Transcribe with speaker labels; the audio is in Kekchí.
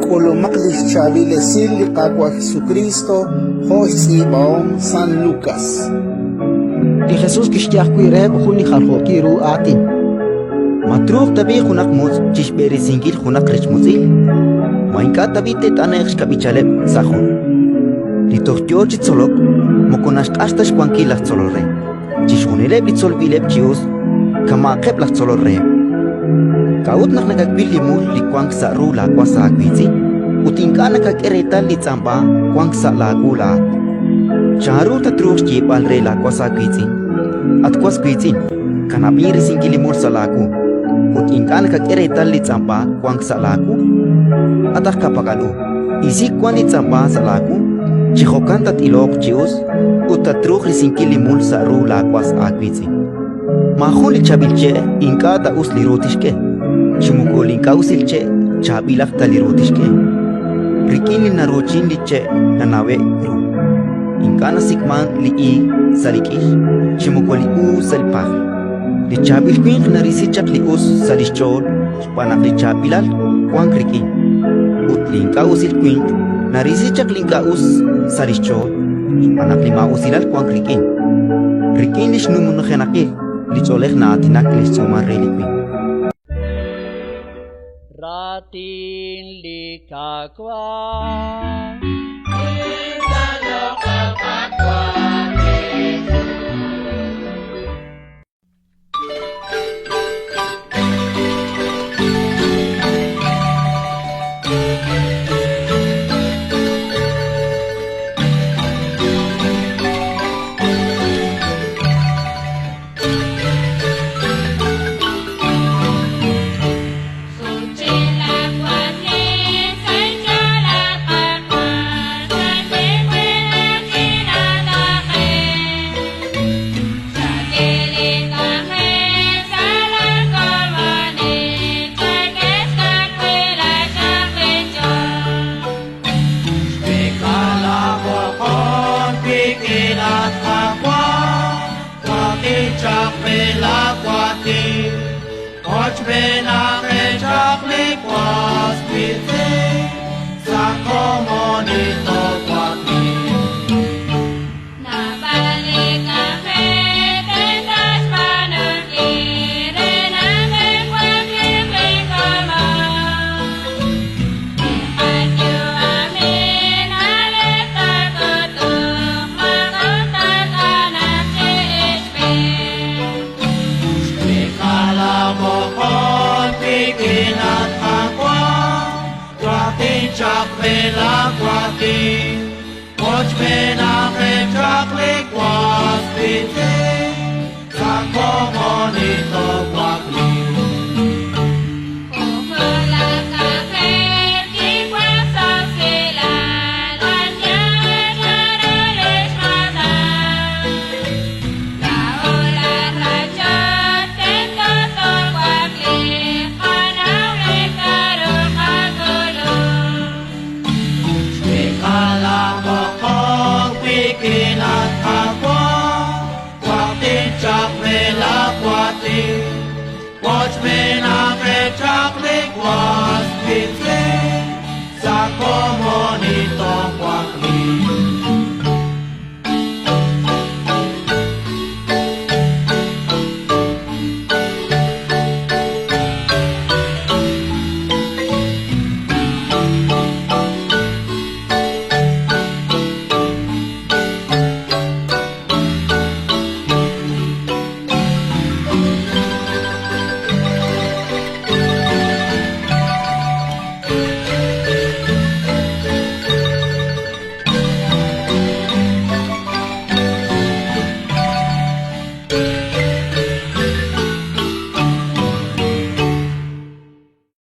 Speaker 1: K'ulumaq li xchaab'il esil li Qaawa' Jesukriist jo' xtz'iib'ahom San Lukas.
Speaker 2: Li Jesus kixye ajwi' reheb' jun li jaljookil ru aatin:
Speaker 3: Ma truuq tab'i' junaq mutz' chi xb'eresinkil junaq rech mutz'il? Ma ink'a' tab'i' te't'ane'q xkab'ichaleb' sa' jul? Li toj yo chi tzolok moko naxq'ax ta xwankil laj tzolol re. Chixjunileb' li tzolb'ileb' chi us kama'aqeb' laj tzolol reheb'. K'a'ut naq nakawil li mul li wank sa' ru laawas aawiitz'in ut ink'a' nakak'e reetal li tz'amb'a wank sa' laawu laa'at? Chanru tatruuq xyeeb'al re laawas aawiitz'in: «At was wiitz'in, kanab'in risinkil li mul sa' laawu», ut ink'a' nakak'e reetal li tz'amb'a wank sa' laawu? At aj ka'pak'al u, isi wan li tz'amb'a sa' laawu, chi jo'kan tat-iloq chi us ut tatruuq risinkil li mul sa' ru laawas aawiitz'in. Maajun li chaab'il che' ink'a' ta us li ru tixk'e, chi moko li ink'a' usil che' chaab'ilaq ta li ru tixk'e. Rik'in li naruuchin li che' nanawe'k ru. Ink'a' nasik'mank li iig sa' li k'ix, chi moko li uub' sa' li pajl. Li chaab'il winq narisi chaq li us sa' li xch'ool xb'aan naq li chaab'ilal wank rik'in, ut li ink'a' usil winq narisi chaq li ink'a' us sa' li xch'ool xb'aan naq li maa'usilal wank rik'in. Rik'in li xnumnujenaqil li ch'oolej na'aatinak li xtz'uumal re li winq.
Speaker 4: Raatin li Qaawa'.